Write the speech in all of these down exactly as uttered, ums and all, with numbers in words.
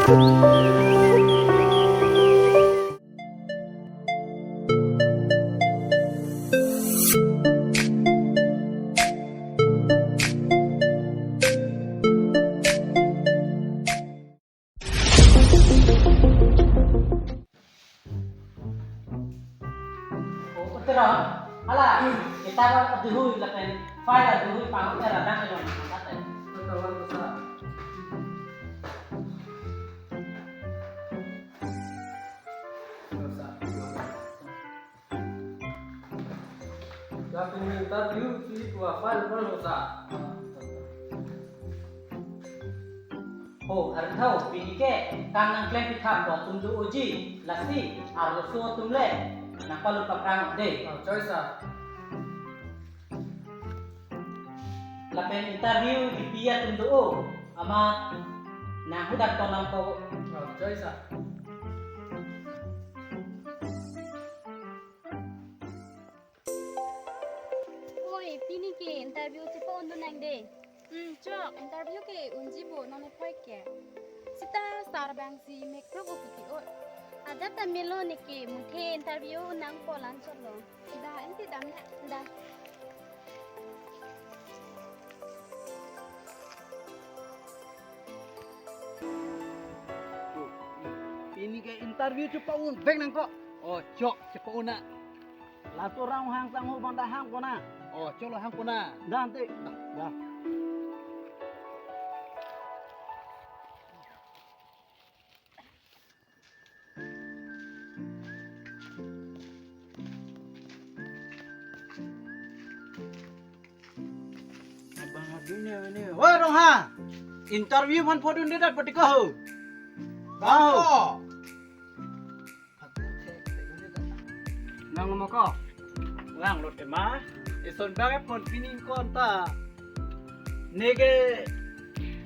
O, utro, hala, kitab aduhui lapen file aduhui pang utro dang lo, kata. Lapen interview si tua file pon hosa. Ho, artho, pini ke, kang nangklem pithap atum do-oji, lasi, arloso atum le, nangpalut paprang de. Ah, choi sir. Lapen interview kipi atum do-o, amat nanghudak tonam ko. Ah, choi sir. Oi, pini ke interview chepa-un dun nang de. Hmm, chok, interview ke unji bo non epoi ke. Sita sar bang si mek pro ko puti oi. Ajat ta melo ne ke muthe interview nang polan cholo. Da, ente dam na. Da. Pini ke interview chepa-un bek nang ko. Oh, chok, chepa-un na. Laso rang hang sang ho bang da hang kona. Oh, cholo hang kona. Da ante. Da. Da. Abang adunya ini. Woi, Rongha. Interview man phodun de dat pati ko ho. Baho. Nang mo ko? Nang lo tema. Ison bag phone pining ko anta. Neke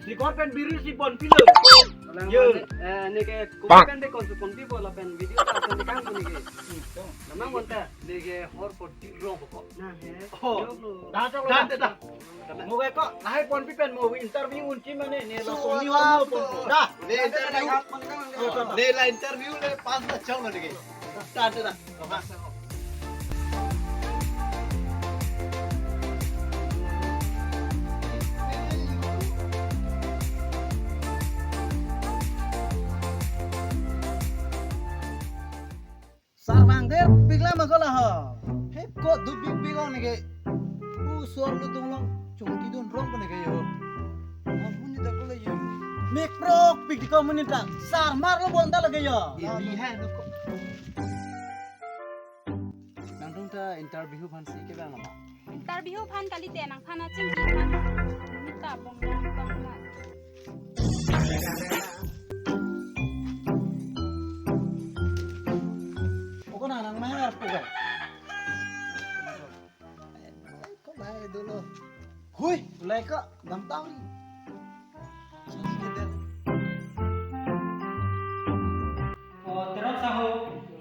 sikor pen biri si pon pilo. Yo. Eh, neke kopi pen de kon su pon pi bola pen video ta pen kan ko neke. Namang monta neke hor pon ti rong ko. Nah, he. Oh. Yo lo. Da, da, da, da. Mo ke ko, lahai pon pi pen mo interview unji mane ne lo pon ni wa pon. Da. Ne interview. Ne la interview le pass na chong na dege. Da, da, da. Sar bang der pik lam ko la ho. He ko du pik pik on ke. U sor lu tung long chungki dun rong ko ne ke yo. Amun ni da ko le yo. Mek prok pik di ko mun ni ta. Sar mar lo bon ta lage yo. Ini hai no ko. Nangtum ta interview aphan si ke bang ma. Interview aphan kalite nangphan achingki aphan. Ni ta bong bong bong ma. Oko na nang mahar ko ba? Ko ba dolo. Hui, ulai ko dam tang. O, Teron Sahu,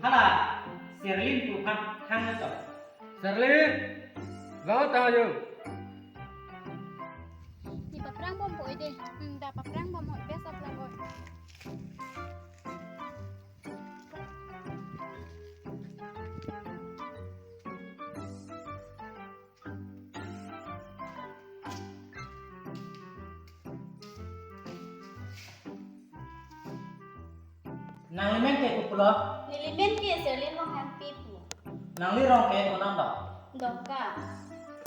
hala, Serlin pu phan hang to. Serlin, gaon ta yo. Ni paprang bom po ide. Hmm, da paprang bom ho, best of luck ho. Nangli men ke kopulo? Neli men ke Serlin Ronghangpi pu. Nangli rong ke konat lo? Dongka.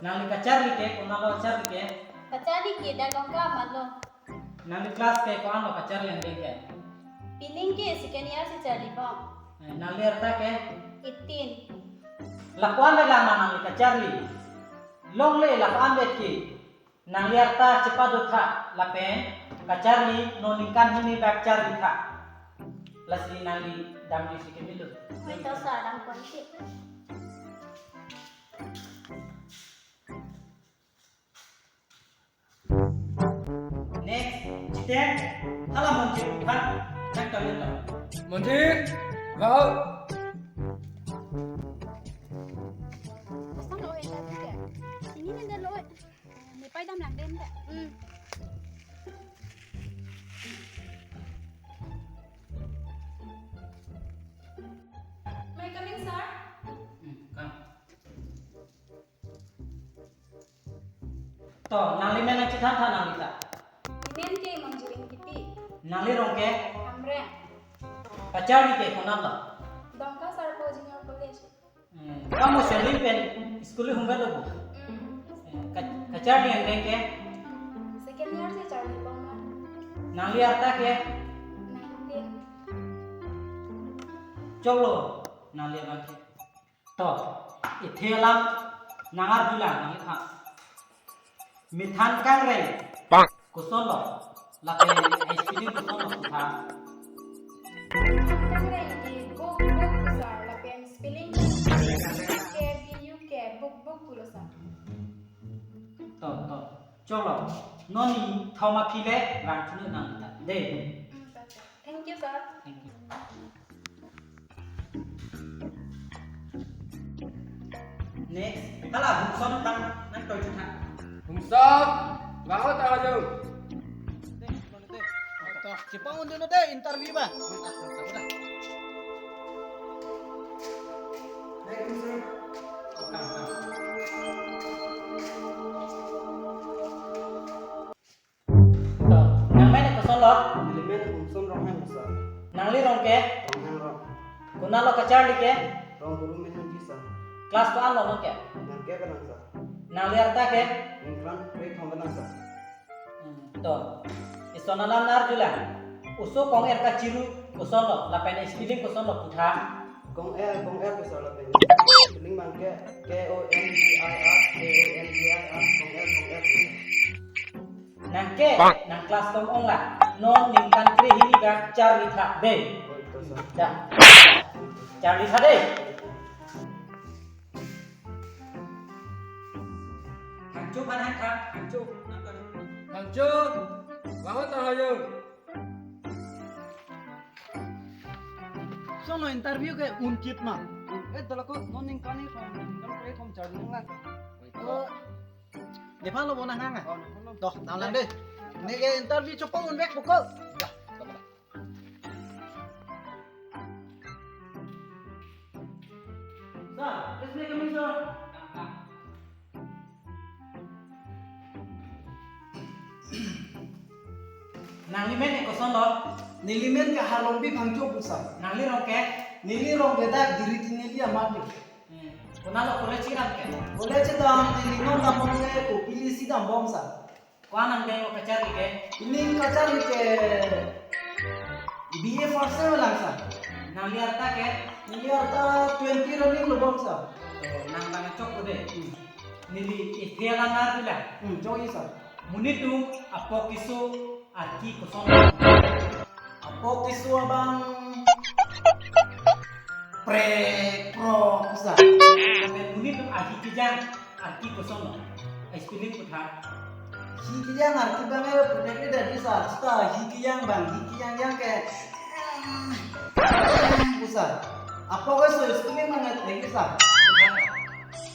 Nangli kacharli ke konat lo kacharli ke? Kacharli ke dak Dongka amat lo. Nangli class ke ko-an lo kacharli angdeng ke? Pining ke second year si charli bom. Eh, nangli arta ke? Eighteen. Lapuan le lang nangli kacharli. Longle lapuan bet ke. Nangli arta chepadotha lapen kacharli non ningkan hini bak charlitha. Lasi nangli damji si kemelo. Oi to sir, dam kon si. Next, Jiten, hala Monjir aphan nangkam-en lo. Monjir, gaon. Pasang lo, eh, tadi ke. Ini nanda lo, eh. Nepei dam lang den ta. Hmm. To, nangli men nangchethan tha nangli ta. Nemen ke Mangjiring Kipi. Nangli rong ke? Hamren. Kacharli ke konat lo? Dongka Sarpo Junior College. Hmm, kamu selim pen school humbe lo bu? Hmm. Eh, ka-, kacharli angdeng ke? Second year si charli pon ma. Nangli arta ke? Nineteen. Choklo, nangli abang ke. To, ithe alam nangarjulang nangli tha. Methan kangreng. Bang. Koson lo, lapen spelling koson lo tha. Kangreng ke buk buk sir, lapen spelling ke B U K buk buk pulo sir. To, to. Choklo. Non ni thoma phile rang thunu nang ta. De. Hmm, to, to. Thank you, sir. Thank you. Next. Hala, Hungson nang, nang toi chutha. Hungson, bangot ta hajung. Chepang undi no de interview ba. Thank you, sir. Welcome, welcome. To, nang men koson lo? Neli men Hungson Ronghang, sir. Nangli rong ke? Ronghang rong. Konat lo kacharli ke? Rong guru men ji, sir. Class ko-an lo non ke? Nang ke kelang, sir. Nangli arta ke? Ningkrang kre thom kelang, sir. Hmm, to. Ison alam nangarjulang. Oso kong-er kachiru koson lo, lapen spelling koson lo pu tha. Kong-er, kong-er koson lo pen. Spelling abang ke K O N G I R, K O N G I R, kong-er, kong-er. Nang ke, nang class tom ong la. Non ningkan kre hini ba charli tha de. Oh, to, sir. Da. Charli tha de. Hangcho pan hangtha, hangcho. Hangcho. Bangot ta hajung. Sono interview ke un kit ma. Eh, dalako non ningkan ni kom, ningkan kre kom charli nang lang. Oh. Nephan lo bo nang nang ah? Oh, nephan lo. Toh, nang lang de. Ne ke interview chepang un vek pokok. Ya, tama la. Sir, please may I come in, sir? Nangli men ke koson lo? Neli men ke Harlongbi Phangcho pu sir. Nangli rong ke? Neli rong ke dak Diri Tineli amat lo. Hmm. Konat lo college kedam ke? College kedam, neli non dambom ke Kopili si dambom sir. Ko-an angdeng lo kacharli ke? Ining kacharli ke B A first sem lang sir. Nangli arta ke? Neli arta twenty running lo bom sir. Oh, nang bang chok ko de. Hmm. Neli ithe alam nangarjulang. Hmm, chok ji sir. Monit atum apok keso arki koson? Apok keso abang prek prok sir. Lapen monit atum ahi kejang arki koson lo? Spelling pu tha. Hi kejang arki abang eh prek le dadi sir. Seta hi kejang abang, hi kejang jang ke. Pu sir. Apok keso spelling abang eh thek sir.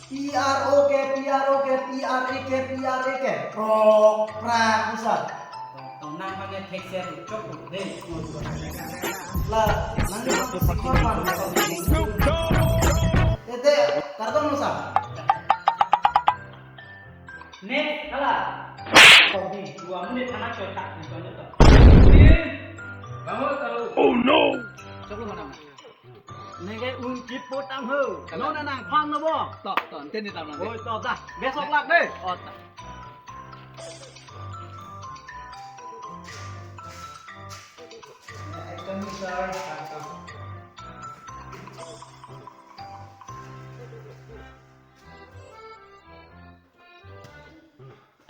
P R O K, P R O K, P R A K, P R A K. Prok prak pu sir. To, to, nang abang eh thek ser chok ko de. La, nang ni sikon man. Tete, kardom lo sir. Next, hala. Kopi, dua menit anak cetak, misalnya to. Bangun tahu. Oh no. Coba mana? Neke un kit potang ho. Kalau nang nang phang na bo. To, to, ante ni tam nang. Oi, to, dah. Besok lak de. Oh, to. Item sir.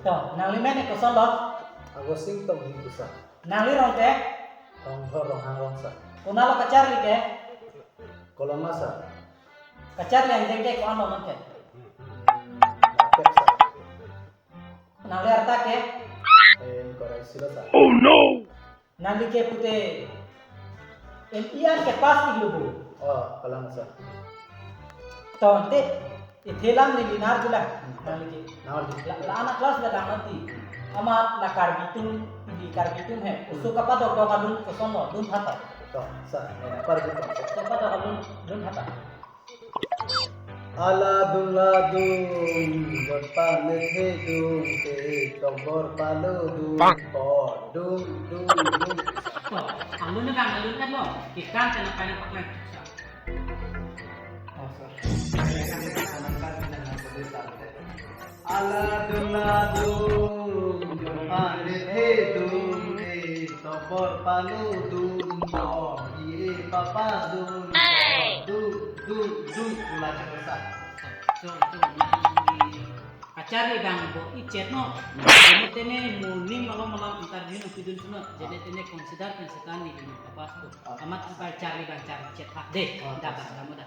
To, nangli men koson lo? Agosing Tonghi pu sir. Nangli rong ke? Ronghang Ronghang rong sir. Konat lo kacharli ke? Koloma sir. Kacharli angdeng ke ko-an lo non ke? Market sir. Nangli arta ke? Eh, korai silo sir. Oh no! Nangli ke pute M E an ke pass iklo bo? Oh, kalang sir. To ante, ithe alam neli nangarjulang. Hmm. Nangli ke. Nangarju. La, la-an a class le lang nanti. Amat la Karbi atum, di Karbi atum he. Oso kapadok dok alun koson lo, lun thata. To, sir, eh, par gitu. Oso kapadok alun, lun thata. Ala dung la dung, jot pan ne the dung te, tokbor palo dung, Bang. Po dung dung dung. To, alun ne bang, alun ne lo. Ikan tena paina paklang. Oh, sir. Ala dung la dung, jot pan ne the dung te, tokbor palo dung, po hi e papa dung, Hey. Dung dung dung, pula chakasa. Chong chong, nang kacharli bang bo ichet no. Jene tene morning malom malom interview nangpidun sunot. Jene tene consider pen setan ni dun kapas ko. Ah. Amat anpar charli bang charli chet hak de. Ah, da ah. Bang kamu da.